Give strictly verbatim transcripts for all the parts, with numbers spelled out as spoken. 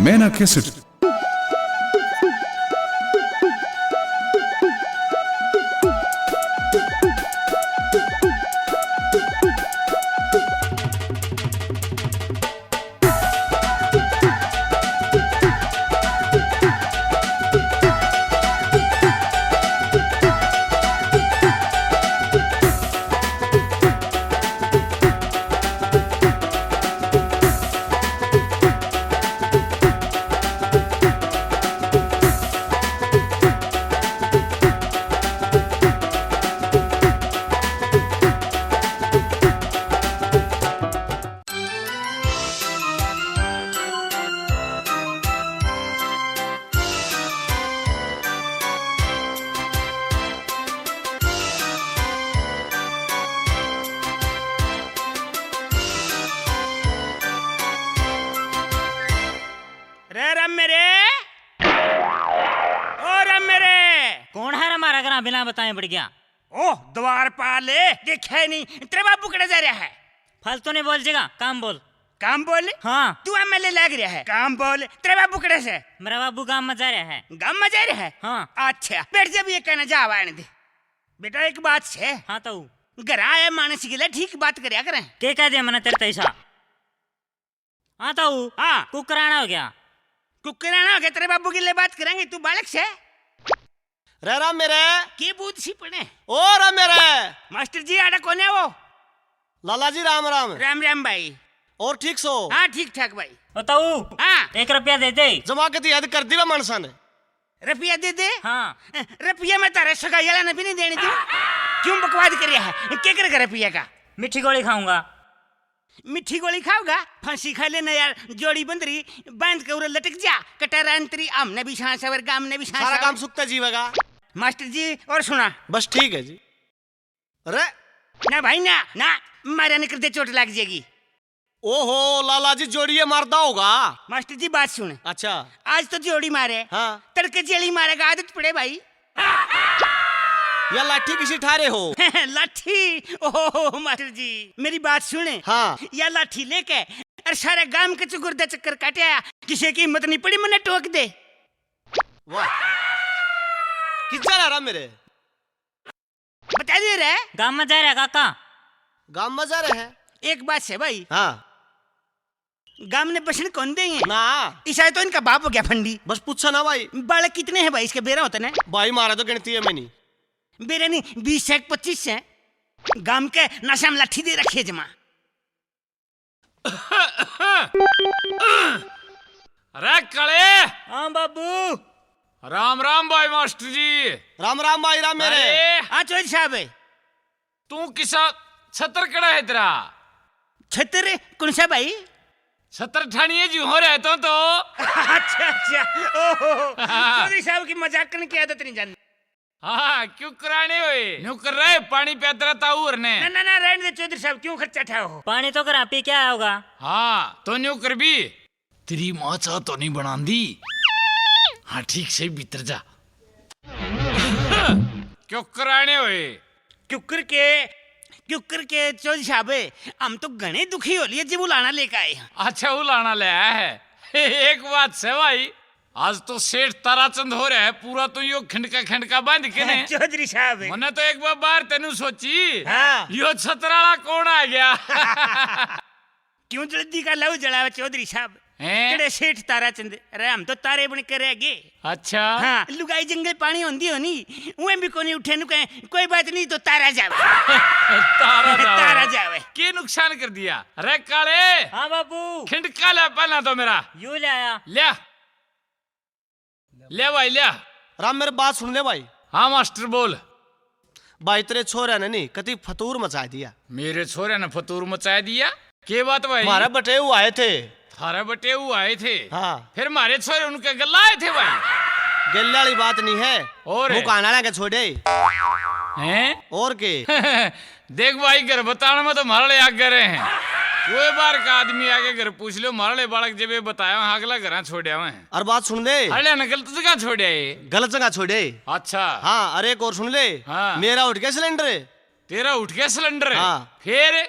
मैं ना कैसे रे राम मेरे, ओ राम मेरे। कौन है रे म्हारा घरां बिना बताए बड़ गया? ओ द्वारपाल, देखे नहीं तेरे बाबू कड़े जा रहा है? फालतू नहीं बोल जेगा, काम बोल। काम बोल? हाँ। तू एमएलए लाग रहा है, काम बोल। तेरे बाबू कड़े से? मेरा बाबू गांव में जा रहा है। गांव में जा रहा है? हाँ। अच्छा, बैठ जा, भी ये कहना जा, आने दे। बेटा, एक बात से। हाँ ताऊ। घर आए मानस के लिए ठीक बात करया करें। के कह दिया मैंने तेरे तैसा? हाँ ताऊ। हाँ। कुकराना हो गया। कुकराना हो गया, तेरे बाबू के लिए बात करेंगे, तू बालक से। रे राम मेरे। के बूझ सी पड़े? ओ राम मेरे। मास्टर जी, आड़ा कौन है वो? लाला जी, राम राम। राम राम भाई। और ठीक सो? हाँ, ठीक ठाक भाई। ओ ताऊ, हाँ। एक रुपया दे दे। जमा के तो याद कर दी मानसा ने। रुपया दे दे? हाँ। रुपया मैं तारे सगाई वाला ने भी नहीं देने दूँ। क्यों बकवाद कर रहा है? क्या करेगा रुपया का? मीठी गोली खाऊंगा। मीठी गोली खाओगा? फांसी खा लेना यार, जोड़ी बंदरी बांध के उरे लटक जा। कटारा अंतरी, हमने भी सांस और गाम ने भी सांस सारा और काम सुखता जीवेगा। मास्टर जी, और सुना। बस ठीक है जी। अरे ना भाई ना, ना, मारा निकलते चोट लग जाएगी। ओहो, लाला जी जोड़िए मारता होगा। मास्टर जी, बात सुन। अच्छा। आज तो जोड़ी मारे, हाँ। तड़के जेली मारेगा, आदत पड़े भाई। या लाठी किसी ठारे हो? लाठी? ओहो, मास्टर जी, मेरी बात सुने। हाँ। या लाठी लेके और सारे गांव के चुगुरदा चक्कर काटे आया, किसी की हिम्मत नहीं पड़ी मन्ने टोक दे। वाह, किस जा रहा मेरे? बता दे रे। गांव में जा रहा काका। गांव में जा रहा है? एक बात है भाई। हाँ। गांव ने बसण कौन देंगे? ना। ईसा तो इनका बाप हो गया फंडी। बस पूछा ना भाई। बालक कितने हैं भाई इसके, बेरा होते ने? भाई, मारा तो गिनती है मैं नहीं। बेरे नहीं, बीस से पच्चीस से। गांव के नशा में लाठी दे रखी है जमा। अरे काले। हाँ बाबू। राम राम भाई मास्टर जी। राम राम भाई, राम मेरे। अरे। हाँ चौधरी साहब। तू किसा छतर कड़ा है तेरा? छतर कौन सा भाई? छतर ठाणिए जी हो रहे तो, तो। अच्छा, अच्छा। ओहो। चौधरी साहब की मजाक करने की आदत नहीं जानती। हाँ, क्यों कराने होए? न्यू कर रहे, पानी प्यात रहा ताऊ और ने। ना, ना, ना, रहने दे चौधरी साहब, क्यों खर्चा ठाओ? पानी तो घरा पी के आया होगा। हाँ, तो न्यू कर भी। तेरी माँ चाह तो नहीं बनांदी? हाँ, ठीक से भीतर जा। क्यों कराने होए? क्यों कर के, क्यों कर के चौधरी साहब, हम तो घणे दुखी हो लिए जी, उलाना लेके आए हैं। अच्छा, उलाना ले आया है। एक बात से भाई, आज तो सेठ ताराचंद हो रहा है, पूरा तो यो खिंडका खिंडका बांध के ने। चौधरी साहब। मने तो एक बार बाहर तेनू सोची, हाँ। यो छतराला कौन आ गया? क्यों जल्दी का लहू जलावे चौधरी साहब? हैं? कड़े सेठ ताराचंद? अरे हम तो तारे बन के रह गए। अच्छा। हाँ, लुगाई जंगल पानी होंदी होनी, वह भी कोनी उठे नु कहे, कोई बात नहीं तो तारा जावे। तारा जावे। तारा जावे। के नुकसान कर दिया? अरे काले। हाँ बाबू। खिंडका ले पहला तो मेरा। यू ले आया। ले। ले भाई, ले। राम, मेरी बात सुन ले भाई। हाँ मास्टर, बोल। भाई, तेरे छोरे ने नहीं कती फतूर मचा दिया। मेरे छोरे ने फतूर मचा दिया? के बात भाई? हमारे बटेऊ आए थे। थारे बटेऊ आए थे? हाँ। फिर हमारे छोरे उनके गल्ला आए थे भाई? गल्ले वाली बात नहीं है। और? मुकान वाला के छोड़े। हैं? और के? देख भाई, घर बताने में तो म्हारे आगे रहे हैं। कोई बार का आदमी आके घर पूछ लो, म्हारे बालक जब ये बताया, अगला घर छोड़या है। और बात सुन ले। अरे ने गलत जगह छोड़या है। गलत जगह छोड़े। अच्छा। हाँ, अरे एक और सुन ले। हाँ। मेरा उठ गया सिलेंडर। तेरा उठ गया सिलेंडर? हाँ। फिर?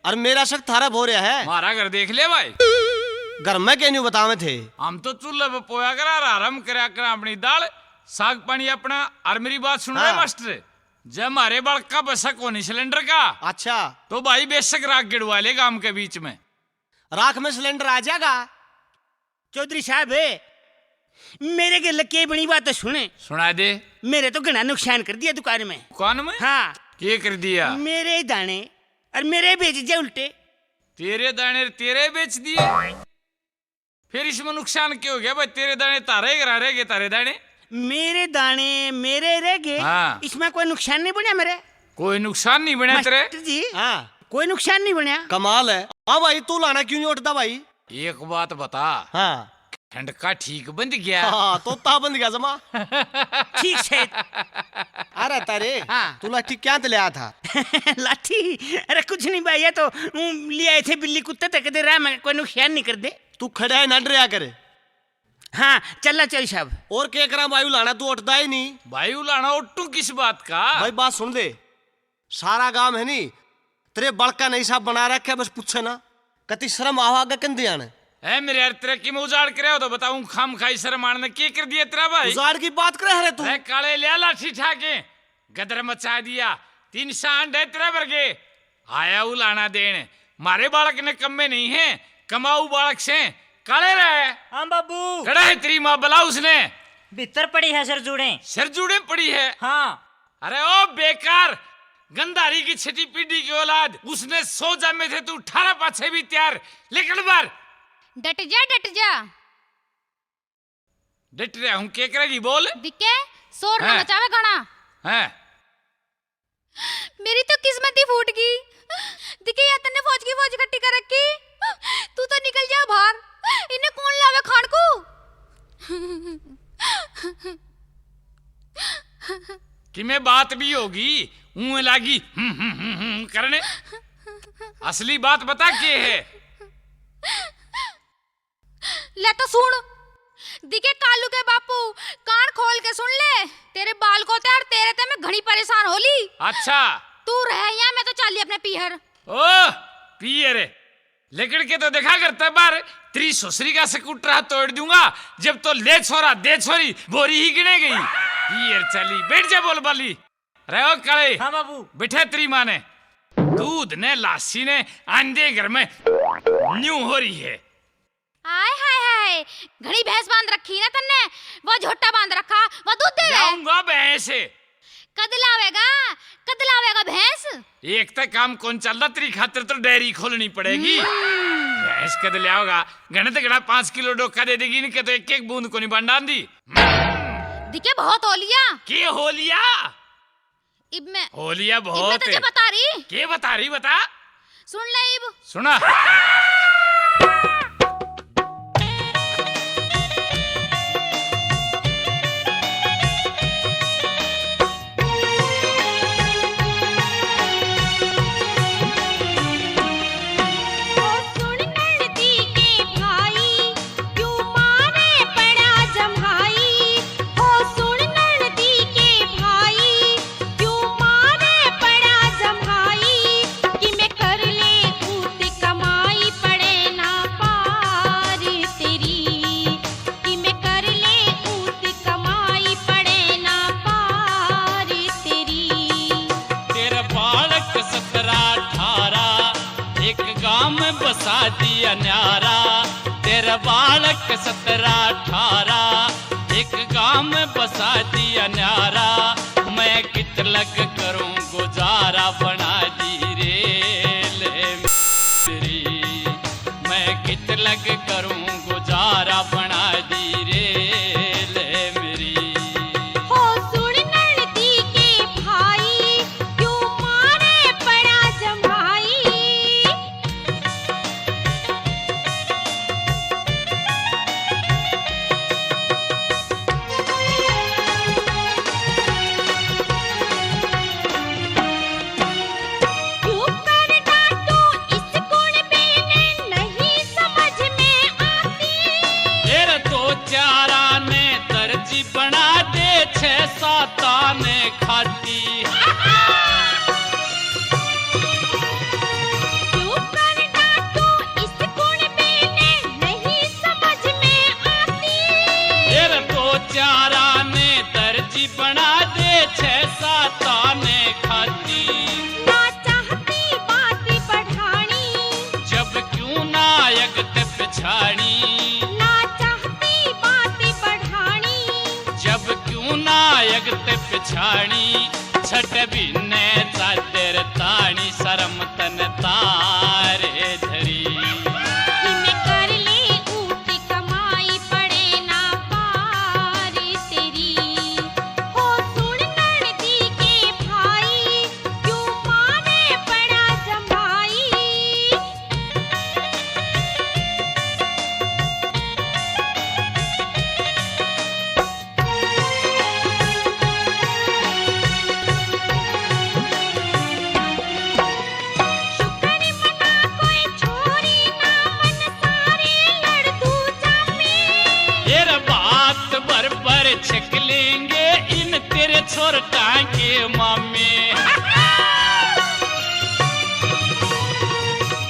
और मेरा शक थारा हो रहा है। म्हारा घर देख ले भाई। घर में के न्यू बतावे थे? हम तो चूल्हे पे पोया करा, आराम करया करा अपनी दाल, साग पानी अपना। और मेरी बात सुन रहे हाँ। मास्टर, जब हमारे बालक का बसा कोनी सिलेंडर का, अच्छा। तो भाई बेशक राख गिड़वा ले गांव के बीच में। राख में सिलेंडर आ जाएगा। चौधरी साहब, मेरे गेल के बनी बात तो सुने। सुना दे। मेरे तो घणा नुकसान कर दिया दुकान में। दुकान में? हाँ। के कर दिया? मेरे दाने और मेरे बेच दिया उल्टे। तेरे दाने तेरे बेच दिए? फिर इसमें नुकसान क्या हो गया भाई? तेरे दाने तारे घरा रह गए, तारे दाने। मेरे दाने मेरे रह गए। हाँ। इसमें कोई नुकसान नहीं बना मेरे। कोई नुकसान नहीं बना तेरे? मास्टर जी, हाँ। कोई नुकसान नहीं बना। कमाल है। हाँ भाई, तू लाना क्यों नहीं उठता भाई? एक बात बता। हाँ। ठंड का ठीक बंद गया। हाँ, तोता बंद गया जमा। ठीक से। अरे तारे, हाँ। तू लाठी क्या ते ले आया था? लाठी? अरे कुछ नहीं भाई, ये तो, ऊं, ले आए थे बिल्ली कुत्ते तक दे रहा, मैं कोई नुकसान नहीं कर दे। तू खड़ा है ना डरया करे। हाँ, चलना चौधरी साहब। और के करा भाई उलाना, तू उठदा ही नहीं। भाई उलाना उठूं किस बात का? भाई बात सुन ले, सारा गांव है नी, तेरे बड़का नहीं साहब बना रखे, बस पूछे ना, कति शर्म आवा आगे कंधे आने। ए मेरे यार, तेरा की मैं उजाड़ कर रहा हो तो बताऊं, खाम खाई शर्म आने ने के कर दिया तेरा भाई? उजाड़ की बात करे है रे तू। अरे काले लिया लाठी ठा के, गदर मचा दिया, तीन सांड है तेरे वर्गे। आया उलाना देन, मारे बालक ने कम में नहीं है, कमाऊ बालक से। काले रहे। हाँ बाबू। कड़ा है तेरी माँ, बुला उसने। भीतर पड़ी है सिर जुड़े। सिर जुड़े पड़ी है? हाँ। अरे ओ बेकार, गंधारी की छठी पीढ़ी की औलाद, उसने सौ जामे थे, तू अठारह पाछे भी तैयार। निकल बाहर। डट जा, डट जा। डट रहा हूँ, के करेगी बोल। दिखे, शोर ना हैं? मचावे घणा। हैं? मेरी तो किस्मत ही फूट गई। दिखे या तन्ने फौज की फौज इकट्ठी कर रखी। तू तो निकल जा बाहर। इन्हें कौन लावे खान को? कि मैं बात भी होगी, ऊँ लागी हम्म, हम्म, हम्म, हम्म करने। असली बात बता के है? ले तो सुन, दिखे कालू के बापू, कान खोल के सुन ले, तेरे बाल को ते और तेरे ते मैं घणी परेशान हो ली। अच्छा। तू रह यहाँ, मैं तो चाली अपने पीहर। ओ, पीहर, लेकिन के तो देखा करता बार, तेरी ससुरी का स्कूटर हाथ तोड़ दूंगा, जब तो ले छोरा, दे छोरी, बोरी ही गिने गई। पीहर चाली, बैठ जा बोल बाली। रे ओ काले। हाँ बाबू। बैठे तेरी माँ ने। दूध ने लासी ने आंदे घर में न्यू हो रही है। हाय, हाय, हाय, घणी भैंस बांध रखी ना तन्ने, वो झोटा बांध रखा, वो दूध दे दे। लाऊंगा भैंस। कद लावेगा, कद लावेगा भैंस? एक तो काम कौन चल रहा, तेरी खातिर तो डेयरी खोलनी पड़ेगी। हम्म। भैंस कद लाओगा, घणे ते घणा पाँच किलो डोका दे देगी, इनके तो एक एक बूंद को नहीं बंडान दी। दिखे बहुत हो लिया। के हो लिया? इब मैं, होलिया इब मैं बहुत तुझे है। बता रही। के बता रही, बता। सुन ले इब। सुना। ओ सुन नंदी के भाई, क्यों मारे पड़ा जम्हाई। ओ सुन नंदी के भाई, क्यों मारे पड़ा जम्हाई, कि मैं कर ले कूद कमाई पड़े ना पार तेरी, कि मैं कर ले कूद कमाई पड़े ना पार तेरी। तेरा बालक सतरा अठारा, एक गांव में बसा दिया न्यारा। तेरा बालक सतरा अठारा, एक गांव में बसा दिया न्यारा। मैं कित लग करूं गुजारा, बना दी रेल मेरी। मैं कित लग करूं गुजारा, बना दी रेल मेरी। हो सुन नंदी के भाई, क्यों मारे पड़ा जम्हाई। क्यों करना तू इस कुणबे ने नहीं समझ में आती। तेरे दो चारा ने दर्जी बना दे, छह साता ने खाती। क्यों करना तू इस कुणबे ने नहीं ठाणी। ना चाहती बात बढ़ानी। जब क्यों ना अगत पिछाणी, छठ बिन्ने चादर ताणी, शर्म तन तारे धरी। इमे कर ले ऊंची कमाई, पड़े ना पार तेरी। हो सुन ननदी के भाई, क्यों मारे पड़ा जमाई। शुक्र मना कोई छोरी ना, मन सारे लड़ दू जामे। तेरा बात भर भर छक लेंगे इन तेरे छोरटा के मामे।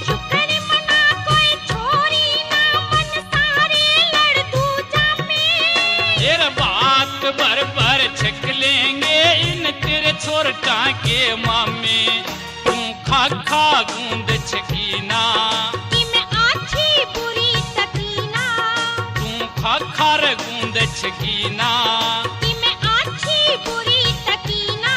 शुक्र मना कोई छोरी ना, मन सारे लड़ दू जामे। तेरा बात भर भर छक लेंगे इन तेरे छोरटा के मामे। तू खाखा गूंद छकीना। कि मैं आछी बुरी तकीना। तू खाखा रे गूंद छकीना। कि मैं आछी बुरी तकीना।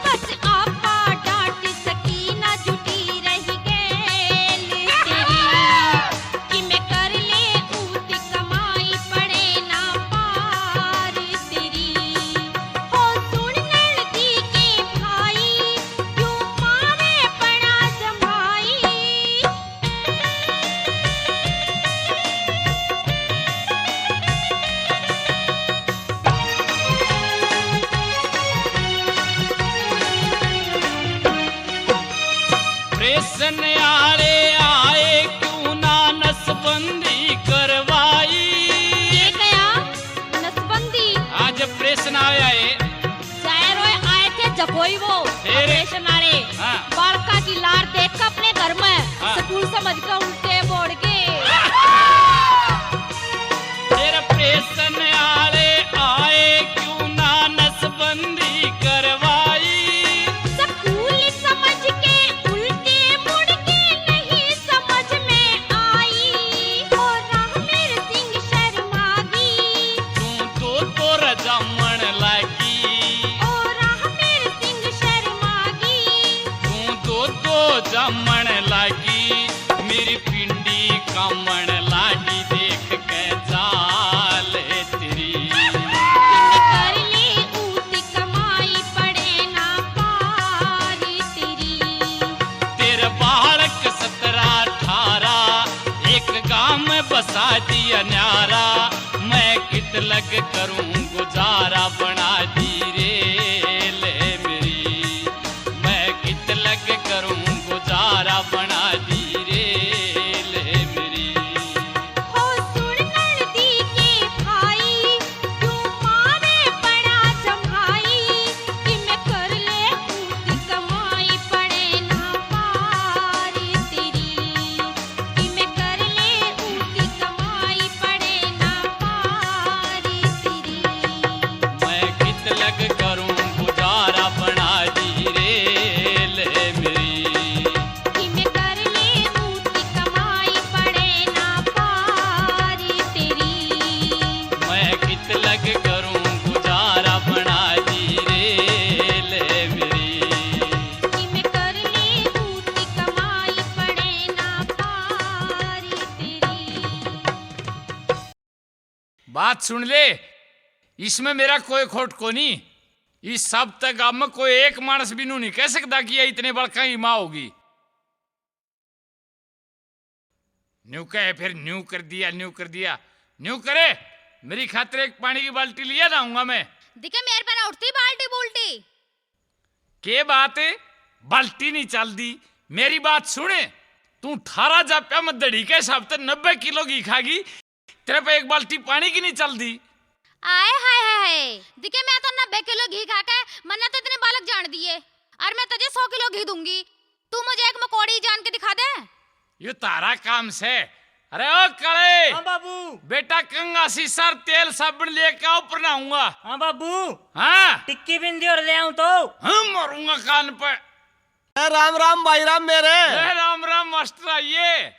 बस आपा डांट सकीना, जुटी रही गेल तेरी। कि मैं कर ले ऊंची कमाई, पड़े ना पार तेरी। हो सुन ननदी के भाई, क्यों मारे पड़ा जमाई। प्रेशन आले आए, क्यों ना नसबंदी करवाई। ये क्या नसबंदी? आज प्रेशन आया है। जाहिर होए आए थे जकोई वो, फिर? प्रेशन आले। हाँ। बालका की लार देख के अपने घर में हाँ। स्कूल समझ के उल्टे बोड़ के। तेरे प्रेशन आले आए, क्यों ना नसबंदी करवाई। स्कूल समझ के उल्टे मुड़ के नहीं समझ में आई। ओ राहमीर सिंह शर्मा गई। तू तो तोर जामण लागी। ओ राहमीर सिंह शर्मा गई। तू तो तो जामण लागी। मेरी पिंडी कामण लागी, देख के चाल तेरी। कर ले ऊंची कमाई, पड़े ना पार तेरी। तेरे बालक सतरा अठारा, एक गांव में बसा दिया न्यारा। मैं कित लग करूं गुजारा, बना दी रेल मेरी। मैं कित लग करूं गुजारा, बना दी रेल मेरी। हो सुन ननदी के भाई, क्यों मारे पड़ा जमाई। कि मैं कर ले ऊंची कमाई, पड़े ना पार तेरी। कि मैं कर ले ऊंची कमाई, पड़े ना पार तेरी। मैं कित लग करूं गुजारा, बना दी रेल मेरी। कि मैं कर ले ऊंची कमाई, पड़े ना पार तेरी। मैं कित लग करूं गुजारा, बना दी रेल मेरी। कि मैं कर ले ऊंची कमाई, पड़े ना पार तेरी। बात सुन ले, इसमें मेरा कोई खोट कोनी। इस सब तक गाम में कोई एक मानस भी नू नहीं कह सकता कि ये इतने बड़का की माँ होगी। न्यू कहे, फिर न्यू कर दिया, न्यू कर दिया, न्यू करे। मेरी खातिर एक पानी की बाल्टी लिया ना आऊंगा मैं। दिखे मेरे पर उठती बाल्टी बुल्टी। के बात है? बाल्टी नहीं चलदी। मेरी बात सुने, तू अठारह जाप्या में दड़ी के हिसाब ते नब्बे किलो घी खागी, तेरे पे एक बाल्टी पानी की नहीं चलदी। आए हाय हाय हाय, दिखे मैं तो नब्बे किलो घी खा के मन्ने तो इतने बालक जान दिए, और मैं तुझे सौ किलो घी दूंगी। तू मुझे एक मकोड़ी जान के दिखा दे। यो तारा काम से। अरे ओ काले। हाँ बाबू। बेटा, कंघा सीसा, तेल साबुन लेके आओ, पर नहाऊंगा। हाँ बाबू। हाँ। टिक्की बिंदी और ले आऊं तो? हाँ, मारूंगा कान पे। ए, राम राम भाई राम मेरे। ए, राम राम मास्टर आइए।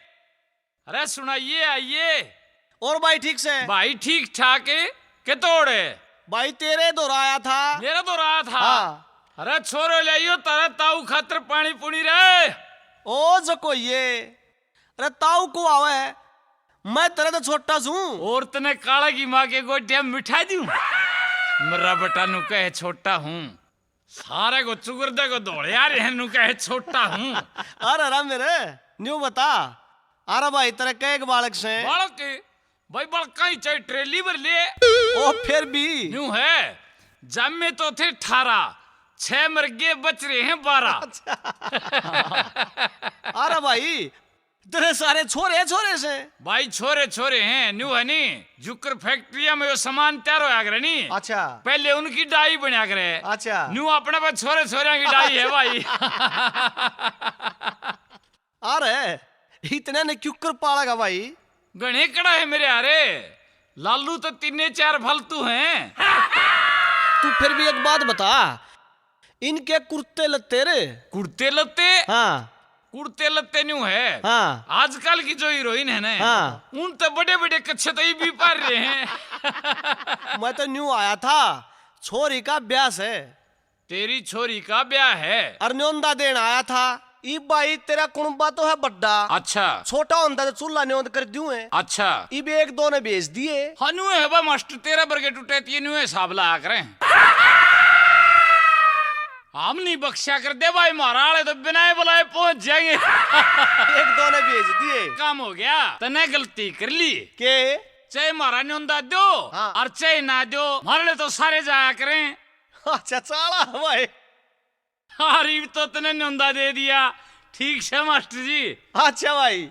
अरे सुनाइए, आइए। और भाई ठीक से? भाई ठीक ठाक है, के तोड़ है? भाई तेरे दौरा आया था। मेरा दौरा आया था? हाँ। अरे छोरो ले आइयो, तारा ताऊ खातर पानी पुनी रे। ओ जको ये, अरे ताऊ को आवे, मैं तेरे तो छोटा सूं। और तने काला की माँ के गोटिया मिठा दूं? मेरा बेटा नु कहे छोटा हूँ। सारे को चुगरदे को धोले आ रहे हैं, नु कहे छोटा हूँ। अरे राम मेरे, न्यू बता, अरे भाई तेरे कै एक बालक से? बालक? भाई बालक कहीं चाहे ट्रेली भर ले। ओ फिर भी। न्यू है, जमे तो थे अठारह, छह मर गए, बच रहे हैं बारह। अरे भाई, तेरे सारे छोरे छोरे से? भाई छोरे छोरे हैं, न्यू है नी, जुकर फैक्ट्रिया में यो सामान तैयार होया करे नी। अच्छा। पहले उनकी डाई बनया करे। अच्छा। न्यू अपने पे छोरे छोरिया की डाई है भाई। अरे, इतने ने क्यों कर पालेगा भाई? घणे कड़ा है मेरे हारे, लालू तो तीने चार फालतू हैं। तू फिर भी एक बात बता, इनके कुर्ते लत्ते रे? कुर्ते लत्ते? हाँ। कुर्ते लत्ते न्यू है। हाँ। आजकल की जो हीरोइन है ना, हाँ। उन तो बड़े बड़े कच्छे तो ये भी पहन रहे हैं। मैं तो न्यू आया था, छोरी का ब्याह से। तेरी छोरी का ब्याह है? अर न्योंदा देन आया था। ई भाई तेरा कुणबा तो है बड्डा। अच्छा। छोटा होंदा तो चूल्हा न्योंद कर द्यूं है। अच्छा। इब एक दो ने भेज दिए। हाँ, न्यू है बा मास्टर, तेरा बरगे टूटे ती न्यू है हिसाब लाया करें। हम नहीं बख्शा कर दे भाई, म्हारा आले तो बिना बुलाए पहुंच जाएंगे। एक दो ने भेज दिए। काम हो गया, तने गलती कर ली। के? चाहे म्हारा न्योंदा दो, हाँ। और चाहे ना दो, म्हारे तो सारे जाया करें। अच्छा, चाला भाई। अरे, तो तने न्योंदा दे दिया। ठीक से मास्टर जी। अच्छा भाई।